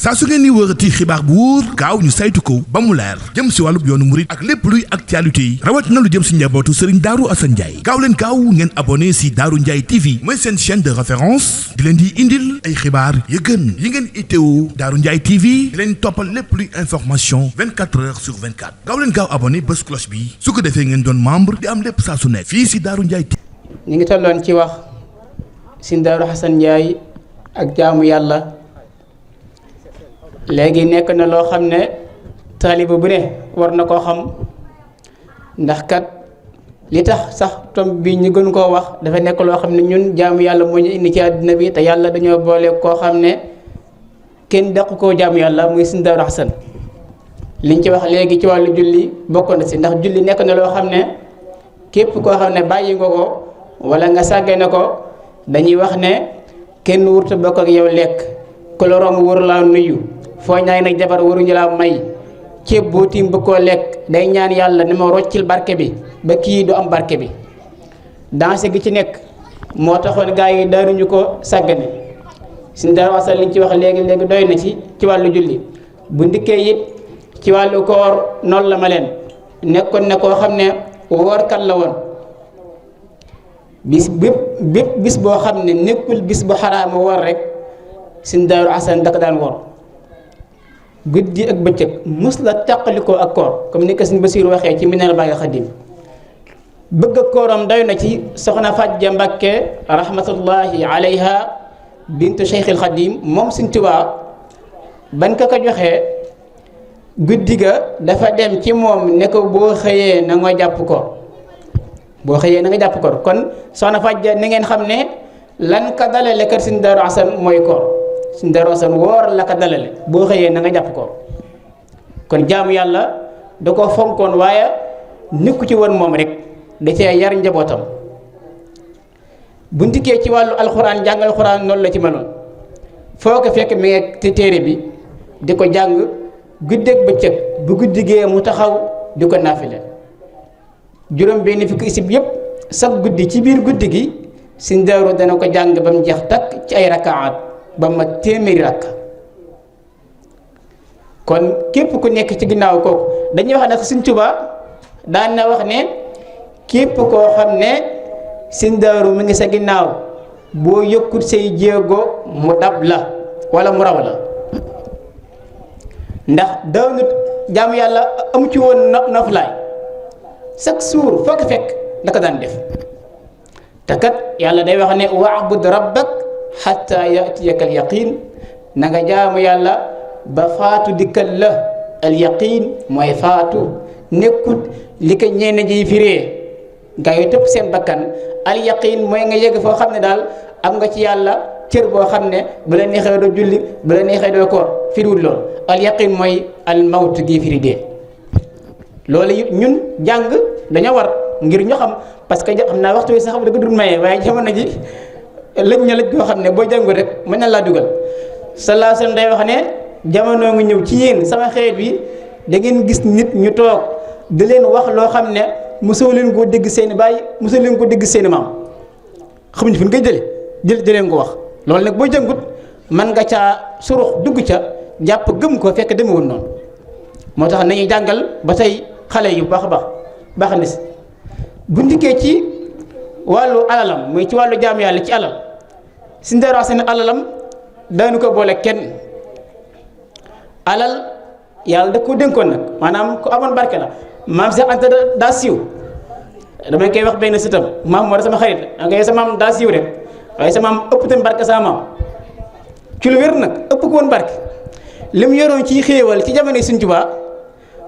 saa su ngeen ni wërati xibaar bu wóor gaaw ñu saytu ko ba mu leer jëm si wàllub yoonu murit ak lépp luy actualité yi rawat na lu jëm si njabootu Serigne Darou Assane Ndiaye gaaw leen gaaw ngeen abonné si Darou Ndiaye TV mooy seen chaîne de référence di leen di indil ay xibaar yu gën yi ngeen itteewu Darou Ndiaye TV di leen toppal lépp luy information 24 heures sur 24 gaaw leen gaaw abonné bés cloche bi su ko defee ngeen doon membre di am lépp saa su nekk fii si Darou Ndiaye TV. ñu ngi tolloon ci wax Serigne Darou Assane Ndiaye ak jaamu yàlla léegi nekk na loo xam ne taaliba bu ne war na koo xam ndax kat li tax sax tom bi ñu gën koo wax dafa nekk loo xam ne ñun jaamu yàlla moo ñu indi ci àddina bi te yàlla dañoo boole koo xam ne kenn daqu koo jaamu yàlla muy Serigne Darou Assane liñ ci wax léegi ci wàllu julli bokk na si ndax julli nekk na loo xam ne képp koo xam ne bàyyi nga ko wala nga sàggee na ko dañuy wax ne kenn wurta bokk ak yow lekk ku la romb waru laa nuyu foo ñaay nag jabar waruñu laa may ceeb boo tiim bëgg koo lekk day ñaan yàlla ne ma roccil barke bi ba kii du am barke bi danse gi ci nekk moo taxoon gaa yi daanuñu ko sàggane Serigne Darou Assane liñ ci wax léegi doy na ci wàllu julli bu ndikkee it ci wàllu koor noonu la ma leen nekkoon ne koo xam ne woorkat la woon bépp bis boo xam ne nekkul bis bu xaraama woor rek Serigne Darou Assane da ko daan woor guddi ak bëccëg mës la tàqalikoo ak koor comme ni ko Serigne Bassirou waxee ci Minanul Baaqil Xadiim bëgg ak kooram doy na ci soxna Fajja Mbakke rahmatullahi alayha bintu Cheikhil Xadim moom Serigne Touba ban ko joxee guddi ga dafa dem ci moom ne ko boo xëyee na nga jàpp koor boo xëyee na nga jàpp koor kon soxna Fajja ni ngeen xam ne lan ka dalale kër Serigne Darou Assane mooy koor Serigne Darou Assane woor la ka dalale boo xëyee na nga jàpp koor kon jaamu yàlla da koo fonkoon waaye nekku ci woon moom rek da cee yar njabootam bu ndikkee ci wàllu alxuraan jàng alxuraan noonu la ci mënoon foo ko fekk mi ngi téere bi di ko jàng guddeeg bëccëg bu guddigee mu taxaw di ko naafile juróom benn fukki isib yëpp sax guddi ci biir guddi gi Serigne Darou dana ko jàng ba mu jeex takk ci ay rakaat ba ma téeméeri rakk kon képp ku nekk ci ginnaaw kooku dañuy wax nag Serigne Touba daan na wax ne képp koo xam ne Serigne Darou mi ngi sa ginnaaw boo yokkut say jéego mu dab la wala mu raw la ndax daw nit jaamu yàlla amu ci woon noflaay chaque jour foo ko fekk da ko daan def te kat yàlla day wax ne wa'bud rabbak hatta ya'tiyaka al yaqin na nga jaamu yàlla ba faatu dikkal la al yaqin mooy faatu nekkut li ko ñenn ji firee gaa yi tëpp seen bakkan al yaqin mooy nga yegg foo xam ne daal am nga ci yàlla cër boo xam ne bu la neexee doo julli bu la neexee doo koor firiwul lool al yaqin mooy al mawt gi firi dee loolu it ñun jàng dañoo war ngir ñu xam parce que xam naa waxtu wi sax da ko dul maye waaye jamono ji lëj na lëj goo xam ne boo jàngul rek mën na laa dugal sallallahu alayhi wasallam day wax ne jamono ngi ñëw ci yéen sama xeet bi da ngeen gis nit ñu toog di leen wax loo xam ne mosoo leen koo dégg seeni baay mosoo leen ko dégg seeni maam xamuñ fu ñu koy jëlee leen ko wax loolu nag boo jàngut mën nga caa surux dugg ca jàpp gëm ko fekk demewul noonu moo tax nañuy jàngal ba tey xale yu baax a baax na si bu ndikkee ci wàllu alalam muy ci wàllu jaamu yàlla ci alal Serigne Darou Assane alalam daanu ko boole kenn alal yàlla da ko dénkoon nag maanaam ku amoon barke la maam Cheikh Anta daa siiw damay koy wax benn sëtam maam moo da sama xarit la nga sa maam daa siiw rek waaye sa maam ëpp tam barke sama maam ci lu wér nag ëpp ko woon barke li mu yoroon ci xéewal ci jamono Serigne Touba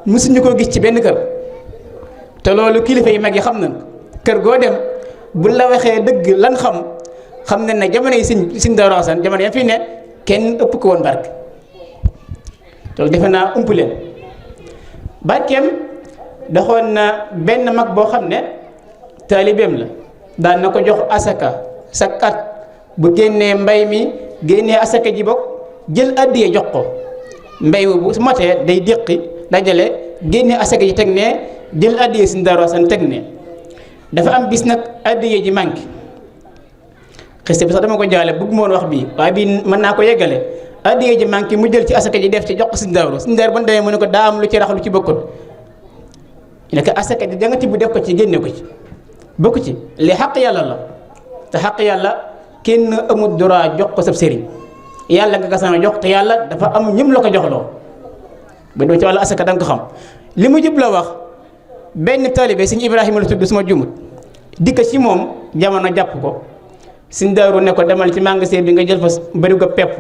mësuñu koo gis ci benn kër te loolu kilifa yi mag yi xam nañ kër goo dem bu la waxee dëgg lan xam nañ ne jamono yi Serigne Darou Assane jamono yam fii ne kenn ëpp ko woon barke loolu defe naa ëmp leen barkeem doxoon na benn mag boo xam ne taalibeem la daan na ko jox asaka sak at bu génnee mbay mi génnee asaka ji bokk jël addiye jox ko mbay bu matee day déqi dajale génnee asaka ji teg ne jël addiye Serigne Darou Assane teg ne dafa am bis nag addiye ji manqué xiste bi sax dama ko jaale bëgg moon wax bii waaye bii mën naa ko yeggale addiya ji manqué mu jël ci asaka ji def ci jox ko Sëñ Daaru Sëñ Daaru ba mu demee mu ne ko daa am lu ci rax lu ci bokkut ne ko asaka ji da nga tibb def ko ci génne ko ci bokku ci li xaq yàlla la te xaq yàlla kenn amul droit jox ko sab sëriñ yàlla nga gasana jox te yàlla dafa am ñëm la ko joxloo ba doo ci wàllu asaka da nga ko xam li mu jub la wax benn taalibe Sëñ Ibrahima la tudd suma jumut dikk ci moom jamono jàpp ko Sëñ Daaru ne ko demal ci magasin bi nga jël fa bari ko pepp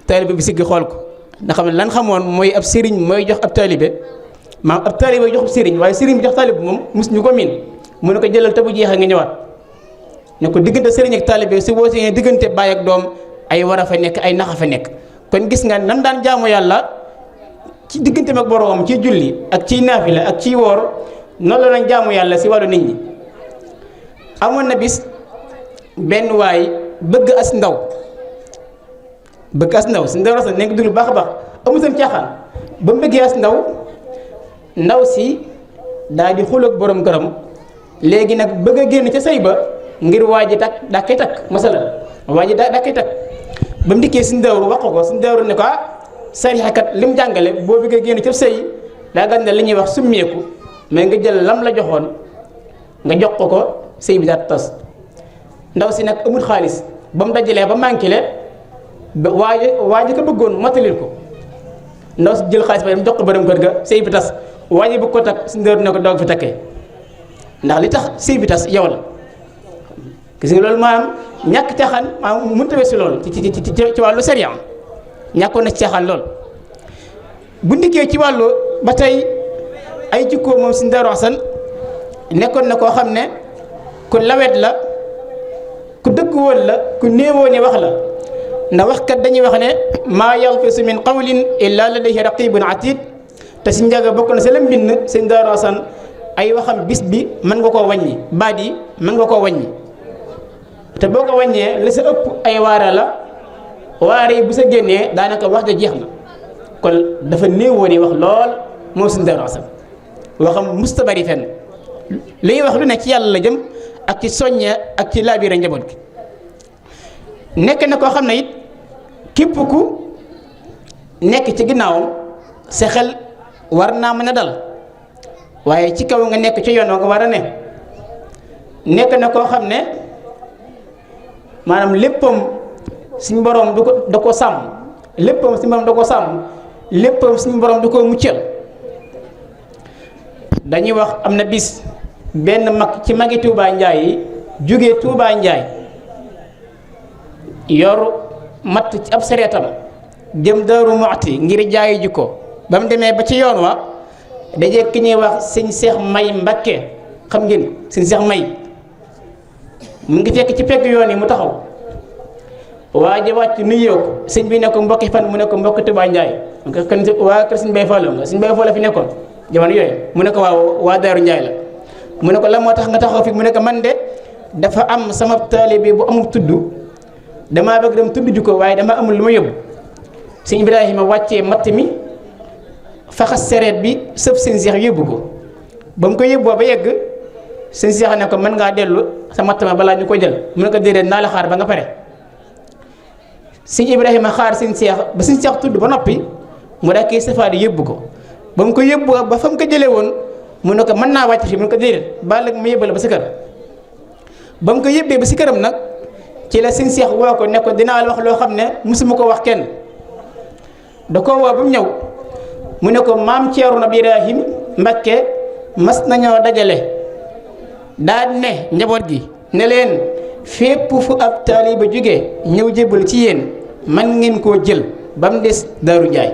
taalibe bi siggi xool ko nga xam ne lan xamoon mooy ab sëriñ mooy jox ab taalibe maam ab taalibe jox ab sëriñ waaye sëriñ bi jox taalibe moom mus ñu ko miin mu ne ko jëlal te bu jeexee nga ñëwaat ne ko diggante sëriñ ak taalibe su boo see diggante baay ak doom ay war a fa nekk ay naxa fa nekk kon gis nga nan daan jaamu yàlla ci diggante ak boroom ci julli ak ciy naafila ak ciy woor noonu la doon jaamu yàlla si wàllu nit ñi amoon na bis benn waay bëgg as ndaw si ndaw rasa nekk dugg baax a baax amul seen caaxaan ba mu bëggee as ndaw si daal di xulóog borom këram léegi nag bëgg a génn ca sëy ba ngir waa ji daa koy takk masalan waa ji daa koy takk ba mu dikkee Sëñ Daaru wax ko Sëñ Daaru ne ko sarixakat li mu jàngale boo bëggee génn ca sëy daa gën ne li ñuy wax summeeku mais nga jël lam la joxoon nga jox ko sëy bi daal tas ndaw si nag amul xaalis ba mu dajalee ba manqué le ba waa ji ko bëggoon motalil ko ndaw si jël xaalis ba dem jox ko borom kër ga sëy bi tas waa ji bëgg ko takk Sëñ Daaru ne ko doog fi takkee ndax li tax sëy bi tas yow la gis nga loolu maanaam ñàkk caaxaan maanaam mënut a weesu loolu ci wàllu sariya ñàkkoon na ci caaxaan lool bu ndikkee ci wàllu ba tey ay jikkoo moom Sëñ Daaru Asan nekkoon na koo xam ne ku lawet la ku dëgg woon la ku néewoo ni wax la ndax waxkat dañuy wax ne maa yalfisu min qawlin illa ladayhi raqibun atid te si njaga bokk na sa la mbind Sëñ Daaru Asan ay waxam bis bi mën nga koo wàññi baat yi mën nga koo wàññi te boo ko wàññee li sa ëpp ay waara la waare yi bu sa génnee daanaka wax ja jeex na kon dafa néewoo ni wax lool moom Sëñ Daaru Asan waxam musta bari fenn li ñuy wax lu ne ci yàlla la jëm ak ci soññe ak ci laabiira njaboot gi nekk na koo xam ne it képp ku nekk ci ginnaawam sa xel war naa mën a dal waaye ci kaw nga nekk ci yoon wa nga war a ne nekk na koo xam ne maanaam léppam suñu borom da ko sàmm léppam suñu borom da ko sàmm léppam suñu borom da ko muccal dañuy wax am na bis benn mag ci magi Touba Njaay yi jógee Touba Njaay yor matt ci ab sareetam jëm Daaru Muxti ngir jaayi ji ko ba mu demee ba ci yoon wa dajee ki ñuy wax Sëñ Seex May Mbakke xam ngeen Sëñ Seex May mu ngi fekk ci pegg yoon yi mu taxaw waa ji wàcc nuyoo ko sëñ bi ne ko mbokki fan mu ne ko mbokki Touba Njaay kon waa kër Sëñ Bay Fallu nga Sëñ Bay Fallu fi nekkoon jamono yooyu mu ne ko waaw waa Daaru Njaay la mu ne ko lan moo tax nga taxaw fi mu ne ko man de dafa am sama taalibe bu amul tudd damaa bëgg dem tudd ji ko waaye dama amul lu ma yóbbu Sëñ Ibrahima wàccee matt mi faxas sereet bi sëf Sëñ Seex yóbbu ko ba mu ko yóbboo ba yegg Sëñ Seex ne ko mën ngaa dellu sa matt ma balaa ñu ko jël mu ne ko déedéet naa la xaar ba nga pare Sëñ Ibrahima xaar Sëñ Seex ba Sëñ Seex tudd ba noppi mu daa koy safaari yóbbu ko ba mu ko yóbboo ba fa mu ko jëlee woon mu ne ko mën naa wàcc fii mu ne ko déedéet ba léegi mu yóbbale ba si kër ba mu ko yóbbee ba si këram nag ci la Sëñ Seex woo ko ne ko dinaa la wax loo xam ne musuma ko wax kenn da koo woo ba mu ñëw mu ne ko maam Ceerno Birahim Mbakke mas nañoo dajale daa ne njaboot gi ne leen fépp fu ab taaliba jógee ñëw jébbal ci yéen man ngeen koo jël ba mu des Daaru Njaay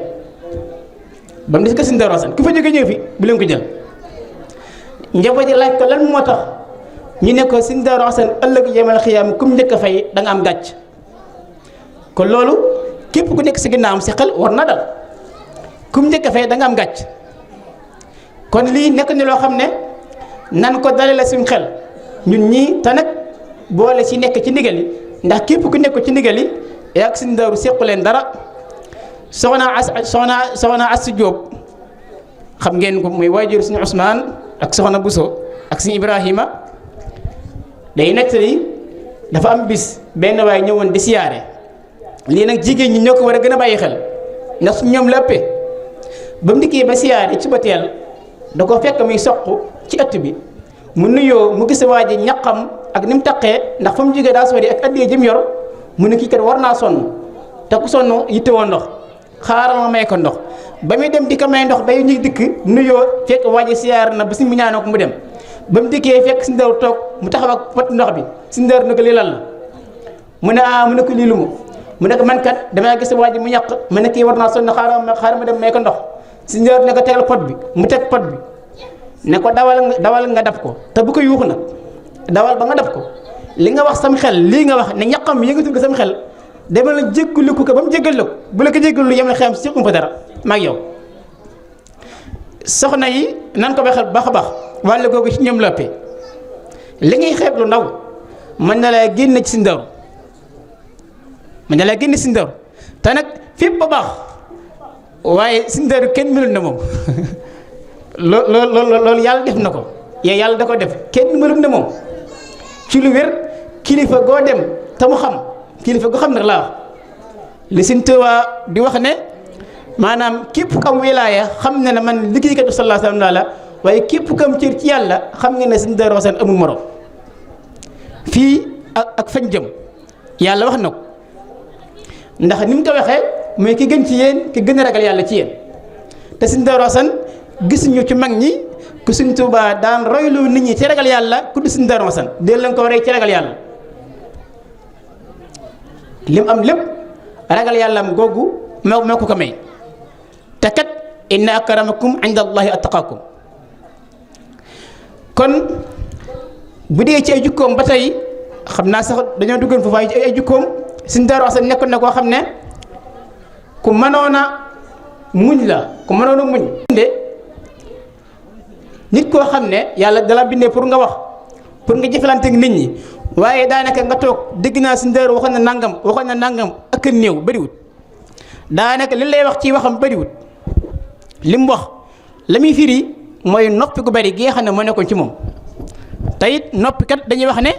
ba mu des kër Sëñ Daaru Asan ku fa jógee ñëw fi bu leen ko jël njaboot yi laaj ko lan moo tax ñu ne ko Sëñ Daaru Asan ëllëg yemal xiyaam kum njëkk a fay da nga am gàcc kon loolu képp ku nekk si ginnaawam si xel war na dal kum njëkk a fay da nga am gàcc kon lii nekk ni loo xam ne nan ko dale la suñ xel ñun ñii te nag boole si nekk ci ndigal yi ndax képp ku nekk ci ndigal yi yaa ak Sëñ Daaru sequ leen dara soxna Asu Jóob xam ngeen ko muy waajur suñu Usmaan ak soxna Buso ak suñu Ibrahima day nettali dafa am bis benn waay ñëwoon di siyaare lii nag jigéen ñi ñoo ko war a gën a bàyyi xel ndax su ñoom la ëppee ba mu dikkee ba siyaare ci ba teel da ko fekk muy soq ci ëtt bi mu nuyoo mu gis waa ji ñaqam ak ni mu taqee ndax fa mu jógee daa sori ak addee jëm yor mu ne kii kat war naa sonn te ku sonn yittewoo ndox xaaral ma may ko ndox ba muy dem di ko may ndox day ñu dikk nuyoo fekk waa ji siyaar na ba si mu ñaanoo ko mu dem ba mu dikkee fekk si ndaw toog mu taxaw ak pot ndox bi si ndaw na ko lii lan la mu ne mu ne ko lii lu mu ne ko man kat damay gis waa ji mu ñaq ma ne kii war naa sonn xaaral ma dem may ko ndox si ndaw ne ko tegal pot bi mu teg pot bi ne ko dawal nga daf ko te bu ko yuuxu nag dawal ba nga daf ko li nga wax sam xel lii nga wax ne ñaqam yëngatul ko sam xel dama la jéggalu ko ba mu jéggal la ko bu la ko jéggalu lu yem la xam si umpa dara maag yow soxna yi nan ko baxal baax a baax wàlle googu ci ñoom loppee li ngay xeeb lu ndaw mën na laa génn ci si ndaw te nag fépp ba baax waaye si ndaw kenn melul na moom loolu yàlla def na ko yàlla da ko def kenn melul na moom ci lu wér kilifa goo dem te mu xam kilifa goo xam nag laa wax li Sëñ Tuubaa di wax ne maanaam képp ku am wilaaya xam ne ne man liggéeykat bi sallallahu alayhi wa sallam la waaye képp ku am cër ci yàlla xam nga ne Sëñ Daaru Asan amul morom fii ak fañ jëm yàlla wax na ko ndax ni mu ko waxee mooy ki gën ci yéen ki gën a ragal yàlla ci yéen te Sëñ Daaru Asan gis ñu ci mag ñi ku Sëñ Tuubaa daan royloo nit ñi ci ragal yàlla ku di Sëñ Daaru Asan dee leen ko waree ci ragal yàlla lim am lépp ragal yàlla am googu moo ko may te kat inna akramakum inda allahi attaqakum kon bu dee ci ay jukkoom ba tey xam naa sax dañoo duggoon foofu ay jukkoom Sëñ Daaru Asan nekkoon na koo xam ne ku mënoon a muñ la ku mënoon a muñ nit koo xam ne yàlla dala bindee pour nga wax pour nga jëflante ak nit ñi waaye daanaka nga toog dégg naa Sëñ Daaru waxoon na nangam ak néew bëriwut daanaka li lay wax ci waxam bëriwut li mu wax la muy firi mooy noppi gu bëri gi nga xam ne moo nekkoon ci moom te it noppi kat dañuy wax ne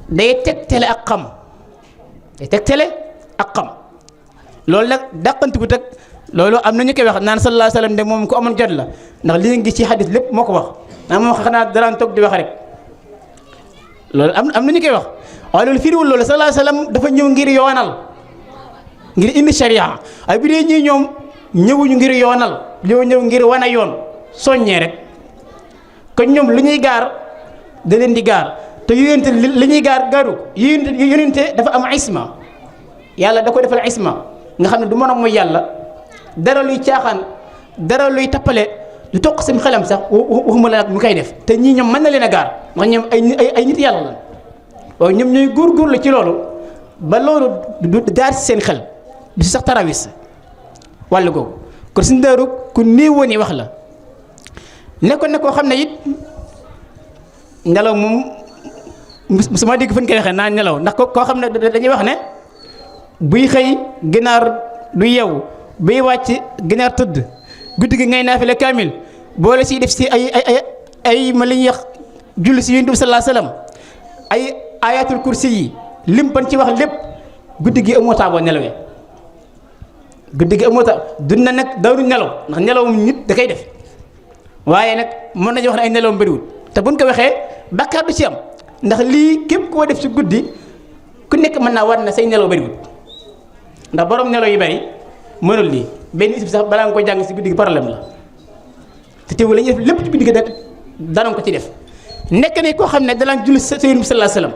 day tegtale ak xam loolu nag dàqantiku ak loolu am na ñu koy wax naan sallallahu alayhi wa sallam de moom ku amoon jot la ndax li nga gis ci xadis lépp moo ko wax naa moom xanaa daraan toog di wax rek loolu am na ñu koy wax waaye loolu firiwul loolu sallallahu alayhi wa sallam dafa ñëw ngir yoonal ngir indi sharia ay bi dee ñii ñoom ñëwuñu ngir yoonal ñëw ngir wana yoon soññee rek kon ñoom lu ñuy gaar da leen di gaar te yonente li ñuy gaar gaaru yonente dafa am isma yàlla da ko defal isma nga xam ne du mën a mooy yàlla dara luy caaxaan dara luy tappale lu toq seen xelam sax waxuma la nag mu koy def te ñii ñoom mën na leen a gaar ndax ñoom ay nit yàlla la waaye ñoom ñooy góorgóorlu ci loolu ba loolu du jaar si seen xel du si sax tarawis wàllu googu kon Sëñ Daaru ku néewoon yi wax la nekkoon na koo xam ne it nelaw moom musuma dégg fu ñu koy waxee naa nelaw ndax koo xam ne dañuy wax ne buy xëy ginaar du yeewu buy wàcc ginaar tëdd guddi gi ngay naafile kaamil boole si def si ay ma li ñuy wax julli si Yonent bi sallallahu alayhi wasallam ay ayatul kursi yi lim ban ci wax lépp guddi gi amoo taaboo nelawee guddi gi amoo taaboo dund na nag dawru nelaw ndax nelawum nit da koy def waaye nag mën nañu wax ne ay nelawam bëriwul te buñ ko waxee bakkaar du ci am ndax lii képp koo def ci guddi ku nekk mën naa war na say nelaw bëriwul ndax borom nelaw yi bëri mënul lii benn isib sax balaa nga ko jàng si guddi gi problème la te teewul la ñuy def lépp ci guddi gi danoon ko ci def nekk ne koo xam ne dalaan julli sa Yonent bi sallallahu alayhi wasallam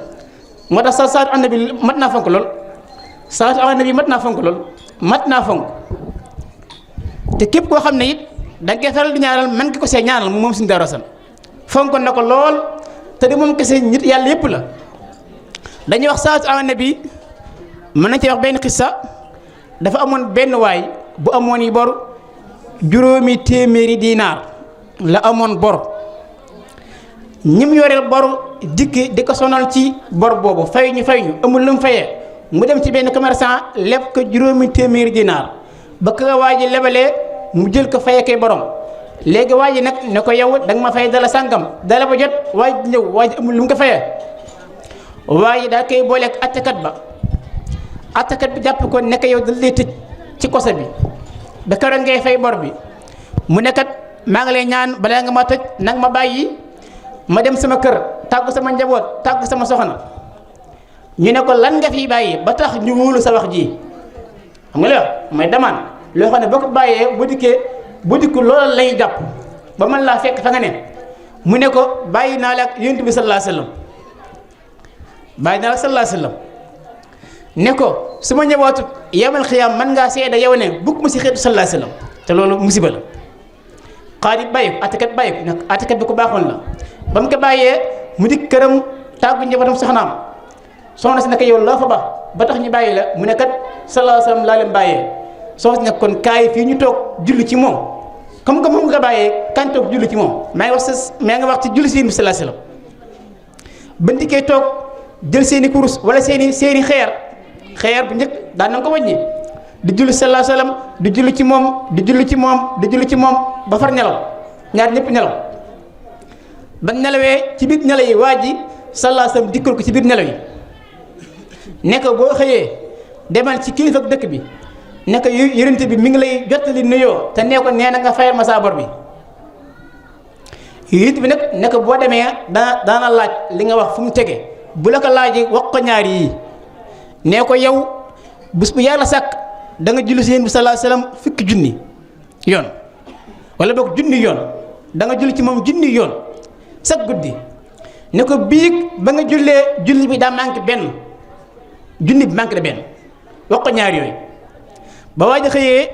moo tax sa salaatu ala nabi mat naa fonk lool salaatu ala nabi mat naa fonk lool mat naa fonk te képp koo xam ne it da nga koy faral di ñaanal man ki ko see ñaanal moom Sëñ Daaru Asan fonkoon na ko lool te di moom kese nit yàlla yëpp la dañuy wax salaatu ala nabi mën nañ ci wax benn xissa dafa amoon benn waay bu amoon yi bor juróomi téeméeri dinaar la amoon bor ñim yoreel bor dikk di ko sonal ci bor boobu fay ñu amul lu mu fayee mu dem ci benn commerçant leb ko juróomi téeméeri dinaar ba ko waa ji lebalee mu jël ko fayee koy borom léegi waa ji nag ne ko yow da nga ma fay dala sàngam dala ba jot waa ji ñëw waa ji amul lu mu ko fayee waa ji daa koy booleeg attekat ba attakat bi jàpp ko nekk yow dañ lay tëj ci kosa bi ba keroog ngay fay bor bi mu nekkat maa ngi lay ñaan balaa nga ma tëj nag ma bàyyi ma dem sama kër tàggu sama njaboot tàggu sama soxna. ñu ne ko lan nga fi bàyyi ba tax ñu wóolu sa wax ji xam nga li wax mooy demande loo xam ne boo ko bàyyee bu dikku loolu lay jàpp ba mën laa fekk fa nga ne mu ne ko bàyyi naa la ak yonent bi sallallahu alayhi wasallam bàyyi naa la ak sallallahu alayhi wasallam ne ko su ma ñëwaatut yawmal xiyaam man ngaa seede yow ne bukk mu si xeetu sallallahu alayhi wasallam te loolu musiba la. xaadi bàyyi ko attakat bàyyi ko nag attakat bi ko baaxoon la ba mu ko bàyyee mu dikk këram tàggu njabootam soxnaam soxna si naka yow loo fa ba tax ñu bàyyi la mu ne kat sallallahu alayhi wasallam laa leen bàyyee soxna si nag kon kaay fii ñu toog julli ci moom comme que moom nga bàyyee kañ toog julli ci moom maa ngi wax ci julli si sallallahu alayhi wasallam ba ndikkee toog jël seeni kurus wala seeni xeer bu njëkk daan na ko wàññi di julli sallallahu alayhi wasallam di julli ci moom di julli ci moom di julli ci moom ba far nelaw ñaar ñëpp nelaw ba nelawee ci biir nelaw yi waa ji sallallahu alayhi wasallam dikkal ko ci biir nelaw yi ne ko boo xëyee demal ci kilifa dëkk bi ne ko yonent bi mi ngi lay jottali nuyoo te nee ko nee na nga fayal ma saa bor bi yonent bi nag ne ko boo demee daana laaj li nga wax fu mu tege bu la ko laajee wax ko ñaari yii nee ko yow bés bu yàlla sàkk da nga julli si yéen bi sallallahu alayhi wasallam fukki junni yoon wala boog junni yoon da nga julli ci moom junni yoon sag guddi ne ko biig ba nga jullee julli bi daa manqué benn junni bi manqué de benn wax ko ñaar yooyu ba waaj a xëyee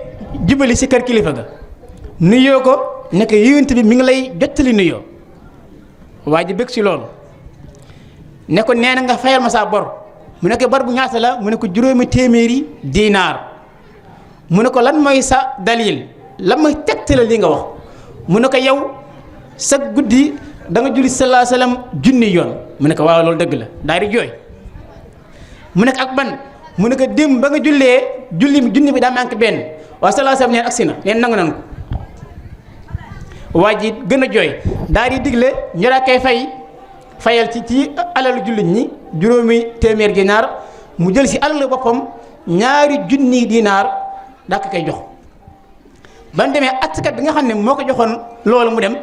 jubali si kër kilifa ga nuyoo ko ne ko yonent bi mi ngi lay jottali nuyoo waa ji bëgg si loolu ne ko nee na nga fayal ma saa bor mu ne ko bor bu ñaata la mu ne ko 200 diinaar mu ne ko lan mooy sa dalil lan mooy tegtale li nga wax mu ne ko yow sa guddi da nga julli sallallahu alayhi wasallam junni yoon mu ne ko waaw loolu dëgg la daal di jooy mu ne ko ak ban mu ne ko démb ba nga jullee junni bi daa manqué benn waaw sallallahu alayhi wasallam neen agsi na neen nangu nan ko waa ji gën a jooy daal di digle ñu daa koy fayal ci alalu jullit ñi 200 dinaar mu jël si alalu boppam 2 junni dinaar daa ko koy jox ba mu demee attkat bi nga xam ne moo ko joxoon loolu mu dem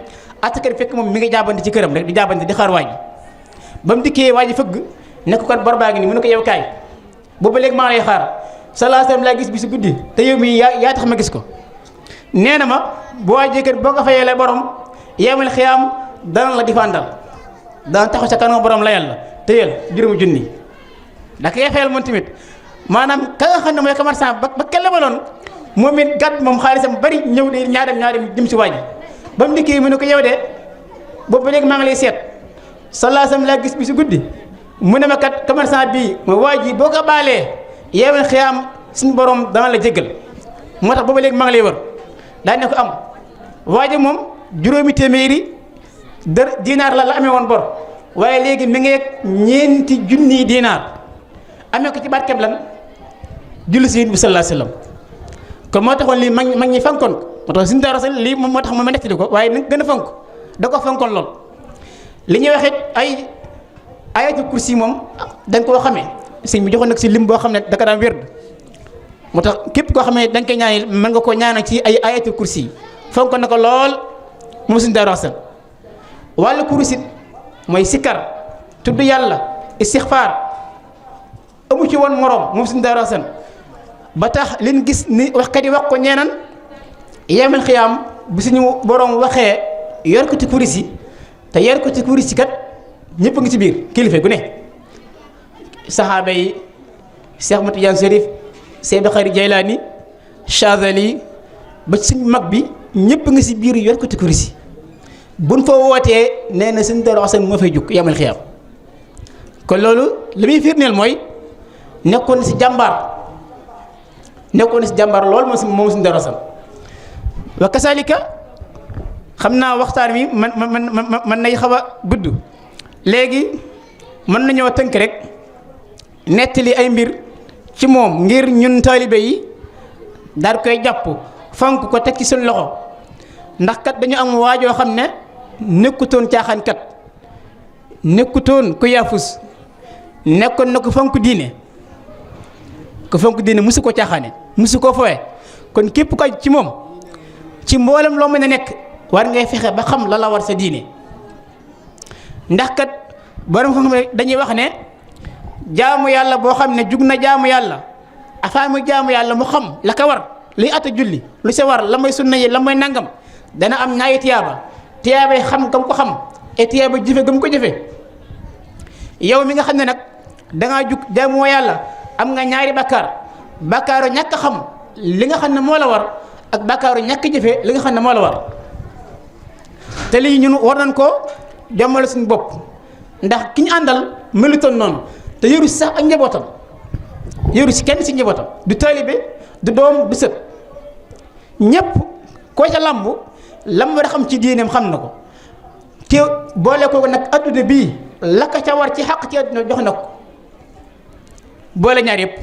attkat bi fekk moom mi ngi jaabante ci këram rek di jaabante di xaar waa ji ba mu dikkee waa ji fëgg ne ko kat bor baa ngi nii mu ne ko yow kaay boobu léegi maa ngi lay xaar sallallahu alayhi wasallam laa gis bi si guddi te yow mii yaa tax ma gis ko nee na ma bu waajee kat boo ko fayeele borom yawmal xiyaam dana la difandal dana taxaw sa kanam borom la yàlla te yel juróomi junni da koy fayal moom tamit maanaam ka nga xam ne mooy commerçant ba kenn la maloon moom it gàtt moom xaalisam bari ñëw de ñaarem jëm si waaj ba mu dikkee mu ne ko yow de boobu léegi maa ngi lay seet sallallahu alayhi wasallam laa gis bi si guddi mu ne ma kat commerçant bii ma waaj yi boo ko baalee yawmal xiyaam suñu borom dana la jéggal moo tax boobu léegi maa ngi lay wër daa ne ko am waaye moom 200 dinaar la amee woon bor waaye léegi mi ngi ñeenti junni dinaar amee ko ci barkeb lan julli si bi sallallahu alayhi wasallam kon moo taxoon lii mag ñi fonkoon moo tax suñu dara lii moom moo tax ma nettali ko waaye nag gën a fonk da ko fonkoon lool li ñuy wax it ay ayatul kursi moom da nga koo xamee sëñ bi joxoon nag si lim boo xam ne da ka daan wérd moo tax képp koo xam ne da nga koy ñaanal mën nga koo ñaanal ci ay ayatul kursi fonk na ko lool moom suñu dara wax wàllu kurus it mooy sikkar tudd yàlla istixfaar amu ci woon moroom moom suñu dara wax ba tax liñ gis ni waxkat yi wax ko ñeenan yawmal xiyaam bu suñu borom waxee yor ko ci kurus yi te yor ko ci kurus yi kat ñëpp a ngi ci biir kilifa gu ne saxaaba yi Cheikh Ahmad Tidiane Chérif Seydi Xayri Jaylaani Chazali ba suñu mag bi ñëpp a ngi ci biir yor ko ci kurus yi buñ fa wootee nee na suñu dara wax moo fay jukk yawmal xiyaam kon loolu li muy firndeel mooy nekkoon ci jàmbaar lool moom suñu dara wax wa kasalika xam naa waxtaan wi man nay xaw a gudd léegi mën nañoo tënk rek nettali ay mbir ci moom ngir ñun taalibe yi daal koy jàpp fonk ko teg ci suñu loxo ndax kat dañu am waajoo xam ne nekkutoon caaxaankat nekkutoon ku yaafus nekkoon na ko fonk diine ku fonk diine musu ko caaxaane musu koo fooye kon képp ko ci moom ci mboolem loo mën a nekk war ngay fexe ba xam la la war sa diine ndax kat borom xam ne dañuy wax ne jaamu yàlla boo xam ne jug na jaamu yàlla afaa mu jaamu yàlla mu xam la ka war liy ata julli lu sa war la mooy sunna yi la mooy nangam dana am ñaari tiyaaba yi xam gam ko xam et tiyaaba jëfe gam ko jëfe yow mi nga xam ne nag dangaa jug jaamoo yàlla am nga ñaari bakkaaru ñàkk xam li nga xam ne moo la war ak bakkaaru ñàkk jëfe li nga xam ne moo la war te lii ñun war nañ koo jommale suñu bopp ndax ki ñu àndal melutoon noonu te yëru si sax ak njabootam yëru si kenn si njabootam du taalibe du doom du sët ñëpp koo ca lam war a xam ci diineem xam na ko te boole ko nag adduna bii la ka ca war ci xaq ci adduna jox na ko boole ñaar yëpp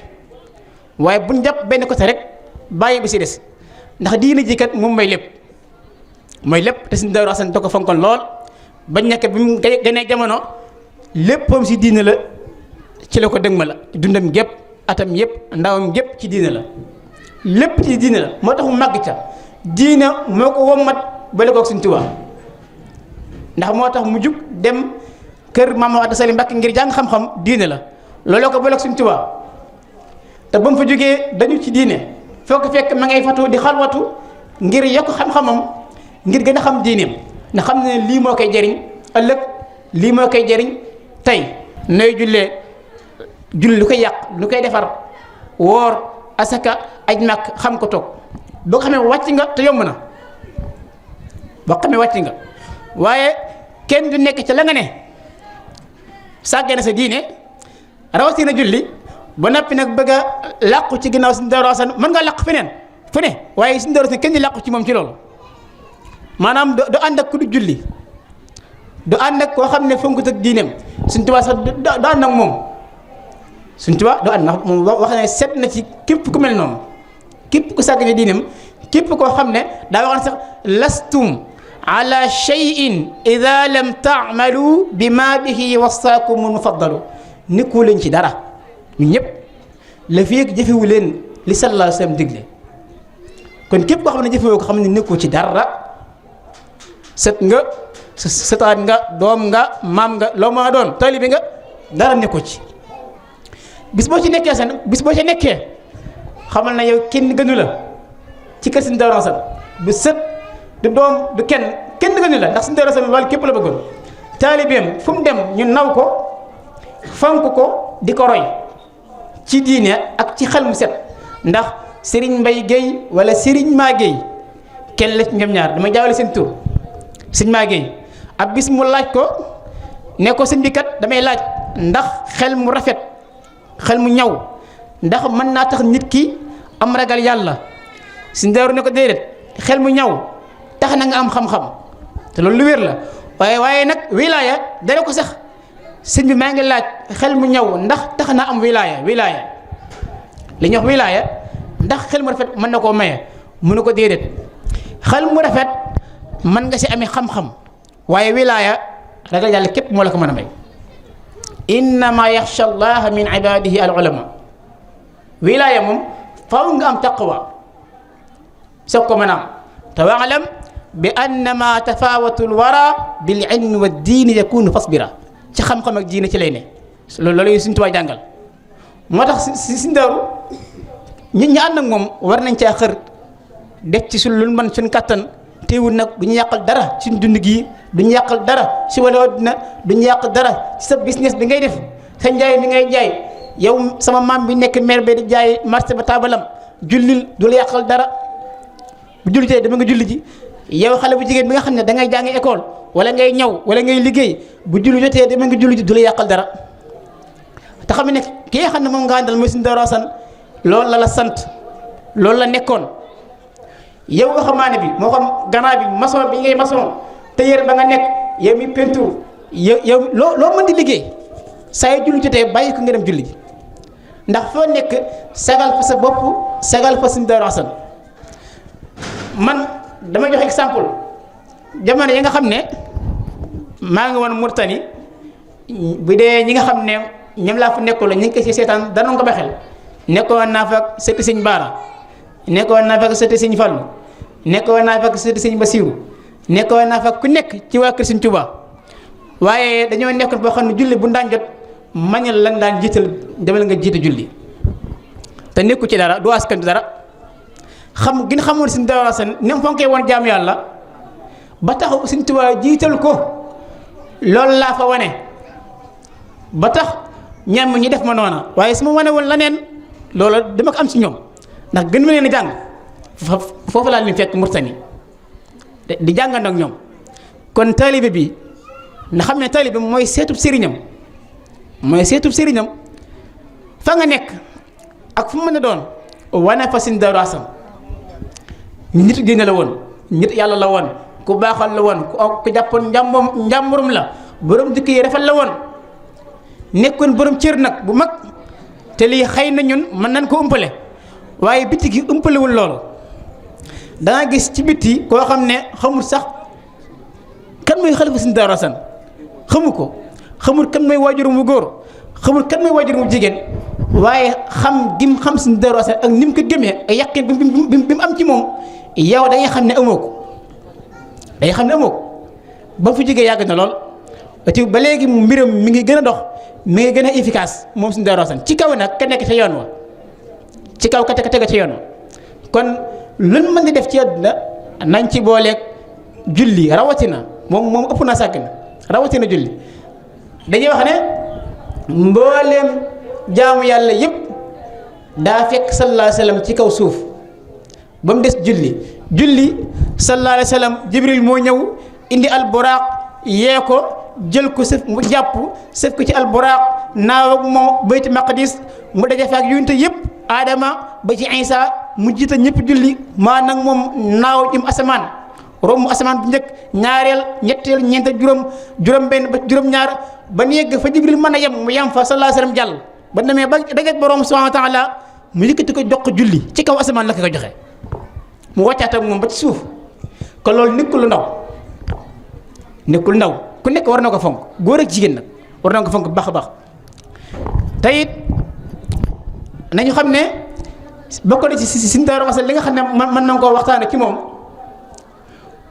waaye buñ jàpp benn côté rek bàyyi bi si des ndax diine ji kat moom mooy lépp te suñu Daaru Asan da ko fonkoon lool bañ nekk bi mu gënee jamono léppam si diine la ci la ko dëgma la dundam gépp atam yëpp ndawam gépp ci diine la lépp ci diine la moo tax mu màgg ca diine moo ko wommat bale koog Sëñ Tuubaa ndax moo tax mu jug dem kër Maam Anta Sali Mbàkke ngir jàng xam-xam diine la looloo ko bale koog Sëñ Tuubaa te ba mu fa jógee dañu ci diine foo ko fekk ma ngay fatu di xalwatu ngir yokk xam-xamam ngir gën a xam diineem ndax xam ne lii moo koy jëriñ ëllëg lii moo koy jëriñ tey nooy julli lu koy yàq lu koy defar woor asaka aj màkk xam ko toog boo ko xamee wàcc nga te yomb na boo ko xamee wàcc nga waaye kenn du nekk ca la nga ne sàggane sa diine rawatina julli ba noppi nag bëgg a làqu ci ginnaaw Sëñ Daaru Asan mën nga làqu feneen fu ne waaye Sëñ Daaru Asan kenn di làqu ci moom ci loolu maanaam du ànd ak ku du julli du ànd ak koo xam ne fonkut ak diineem Sëñ Tuubaa sax du ànd ak moom Sëñ Tuubaa du ànd ndax moom wax ne set na ci képp ku mel noonu képp ku sàggane diineem képp koo xam ne daa waxoon sax lastum ala shay'in ida lam taamalu bi ma bihi wasaakumul mufaddalu nekkoo leen ci dara ñun ñëpp la feeg jëfewu leen li sallallahu alayhi wa sallam digle kon képp koo xam ne jëfewoo ko xam ne nekkoo ci dara set nga setaat nga doom nga maam nga loo ma doon taalibe nga dara nekkoo ci bis boo ci nekkee xamal na yow kenn gënu la ci kër Sëñ Daaru Asan du sët du doom du kenn gënu la ndax Sëñ Daaru Asan loolu képp la bëggoon taalibeem fu mu dem ñu naw ko fonk ko di ko roy ci diine ak ci xel mu set ndax Serigne Mbaye Guèye wala Serigne Ma Guèye kenn la ci ñoom ñaar dama jaawale seen tur Serigne Ma Guèye ab bis mu laaj ko ne ko sëñ bi kat damay laaj ndax xel mu rafet xel mu ñaw ndax mën naa tax nit ki am ragal yàlla Sëñ Daaru ne ko déedéet xel mu ñaw tax na nga am xam-xam te loolu lu wér la waaye nag wilaaya dara ko sax sëñ bi maa ngi laaj xel mu ñaw ndax tax na am wilaaya li ñuy wax wilaaya ndax xel mu rafet mën na koo maye mu ne ko déedéet xel mu rafet mën nga si amee xam-xam waaye wilaaya ragal yàlla képp moo la ko mën a may innama yaxsha allaha min ibadihi al ulama wilaaya moom faaw nga am taqwa soog ko mën a am te waalam bi annama tafawatu lwara bil ilmi wa diini yakunu fasbira ci xam-xam ak diine ci lay ne loolu Sëñ Tuubaa jàngal moo tax si Sëñ Daaru ñun ñi ànd ak moom war nañ caa xër def ci suñ lu mën suñ kattan teewul nag du ñu yàqal dara ci dund gi du ñu yàqal dara ci wàllu àddina du ñu yàq dara ci sa business bi ngay def sa njaay mi ngay jaay yow sama maam bi nekk maire ba di jaay marché ba taabalam jullil du la yàqal dara bu julli tey dama nga julli ji yow xale bu jigéen bi nga xam ne da ngay jàngi école wala ngay ñaw wala ngay liggéey bu julli jotee dama nga julli ji du la yàqal dara te xam ne ki nga xam ne moom nga àndal mooy Sëñ Daaru Asan loolu la sant loolu la nekkoon yow waxambaane bi moo xam gannaaw bi maçon bi ngay maçon tailleur ba nga nekk yow mi peinture yow loo mën di liggéey saa yu julli jotee bàyyi ko nga dem julli ji ndax foo nekk sagal fa sa bopp sagal fa Sëñ Daaru Asan man dama jox exemple jamono yi nga xam ne maa ngi woon Mauritanie bu dee ñi nga xam ne ñoom laa fa nekkul ñu ngi koy si seetaan danoon ko baxel nekkoon naa fa sëti sëñ Baara nekkoon naa fa sëti sëñ Fallu nekkoon naa fa sëti sëñ Basiiru nekkoon naa fa ku nekk ci waa kër sëñ Tuubaa waaye dañoo nekkoon boo xam ne julli bu daan jot mañal lan daan jiital demal nga jiite julli te nekku ci dara du askan dara xam gën xamoon sëñ Daaru Asan ni mu fonkee woon jaamu yàlla ba tax sëñ Tuubaa jiital ko loolu laa fa wane ba tax ñam ñi def ma noona waaye su ma wane woon leneen loolu dama ko am ci ñoom ndax gën ma leen a jàng foofu laa leen fekk Mauritanie di jàngandoo ak ñoom kon taalibe bi nga xam ne taalibe mooy seetub sëriñam fa nga nekk ak fu mu mën a doon wane fa sëñ Daaru Asan nit diine la woon nit yàlla la woon ku baaxal la woon ku jàppoon njàmburum la borom dëkk yi rafet la woon nekkoon borom cër nag bu mag te lii xëy na ñun mën nañ ko umpale waaye bitti gi umpalewul loolu danga gis ci bitti koo xam ne xamul sax kan mooy xalifa sëñ Daaru Asan xamu ko xamul kan mooy waajurum bu góor xamul kan mooy waajurum bu jigéen waaye xam gim xam sëñ Daaru Asan ak ni mu ko gëmee ak yàqin bi mu am ci moom yow da ngay xam ne amoo ko ba fu jógee yàgg na lool te ba léegi mbiram mi ngi gën a dox mi ngi gën a efficace moom sëñ Daaru Asan ci kaw nag ka nekk ca yoon wa ci kaw ka tege ca yoon wa kon luñ mën di def ci àdduna nañ ci booleeg julli rawatina moom ëpp naa sàgg na rawatina julli dañuy wax ne mbooleem jaamu yàlla yëpp daa fekk sallallahu alayhi wa sallam ci kaw suuf ba mu des julli sallallahu alayhi wa sallam Jibril moo ñëw indi alburaaq yee ko jël ko sëf mu jàpp sëf ko ci alburaaq naaw ak moom baytu maqdis mu daje fa ak yonent yëpp Adama ba ci Isa mu jiite ñëpp julli maa nag moom naaw jëm asamaan romb asamaan bu njëkk ñaareel ñetteel ñeenteel juróom benn ba juróom ñaar ba yegg fa Jibril mën a yem mu yem fa sallallahu alayhi wa sallam jàll ba demee ba dajeek borom subhanahu wa taala mu yëkkati ko jox ko julli ci kaw asamaan la ko joxe mu wàccaat ak moom ba ci suuf kon loolu nekkul lu ndaw ku nekk war na ko fonk góor ak jigéen nag war na ko fonk baax a baax te it nañu xam ne bokk na ci sëñ Daaru Asan li nga xam ne mën nañ koo waxtaane ci moom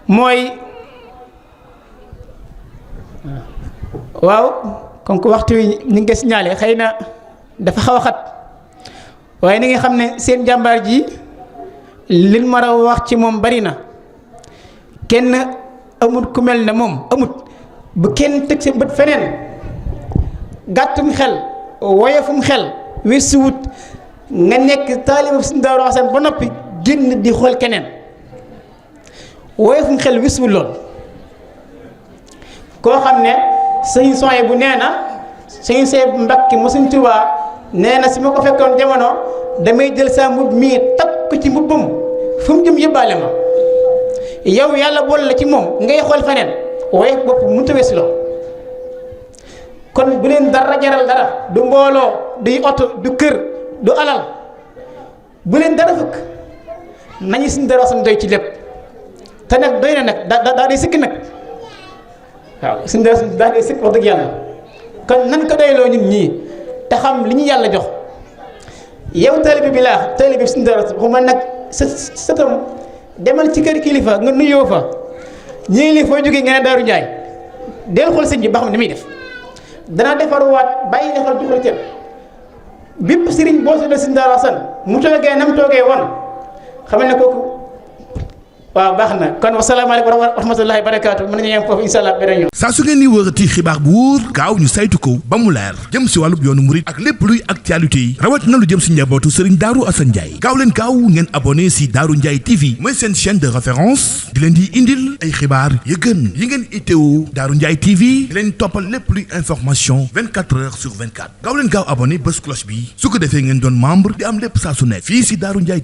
mooy waaw comme que waxtu wi ñu ngi koy signalé xëy na dafa xaw a xat waaye ni nga xam ne seen jàmbaar ji liñ mar a wax ci moom bari na kenn amut ku mel ne moom amut bu kenn teg seen bët feneen gàttum xel woyofum xel weesuwut nga nekk taaliba sëñ Daaru Asan ba noppi génn di xool keneen woyofum xel weesuwut lool koo xam ne sëñ soye bu nee na sëñ soye bu Mbàkke mu sëñ Tuubaa nee na si ma ko fekkoon jamono damay jël sa mbubb mii takk ko ci mbubbam fu mu jëm yëbbaale ma yow yàlla boole la ci moom ngay xool feneen waaye bopp mënut a weesu loo kon bu leen dara jaral dara du mbooloo du oto du kër du alal bu leen dara fëkk nañu suñu Daaru Asan doy ci lépp te nag doy na nag daa day sikk nag waaw suñu Daaru Asan daa day sikk wax dëgg yàlla kon nan ko doyloo ñun ñii te xam li ñu yàlla jox yow taalibe bi laa taalibe bi suñu Daaru Asan xuma nag sa tam demal ci kër kilifa nga nuyoo fa ñii li foo jógee nga ne Daaru Njaay del xool sëñ bi ba xam ni muy def dana defarwaat bàyyi defal jox la cër bépp sëriñ boo soo de sëñ Daaru Asan mu toogee nam toogee woon xamal ne kooku waaw baax na kon wasalaamaaleykum wa rahmatullahi wa barakaatu mën nañu yem foofu incha allah beneen yoon. saa su ngeen di wërati xibaar bu wóor gaaw ñu saytu ko ba mu leer jëm si wàllub yoonu murit ak lépp luy actualité yi rawat na lu jëm si njabootu Serigne Darou Assane Ndiaye gaaw leen gaaw ngeen abonné si Darou Ndiaye TV mooy seen chaîne de référence di leen di indil ay xibaar yu gën yi ngeen itteewu Darou Ndiaye TV di leen toppal lépp luy information 24 heures sur 24 gaaw leen gaaw abonné bés cloche bi su ko defee ngeen doon membre di am lépp saa su nekk fii si Darou Ndiaye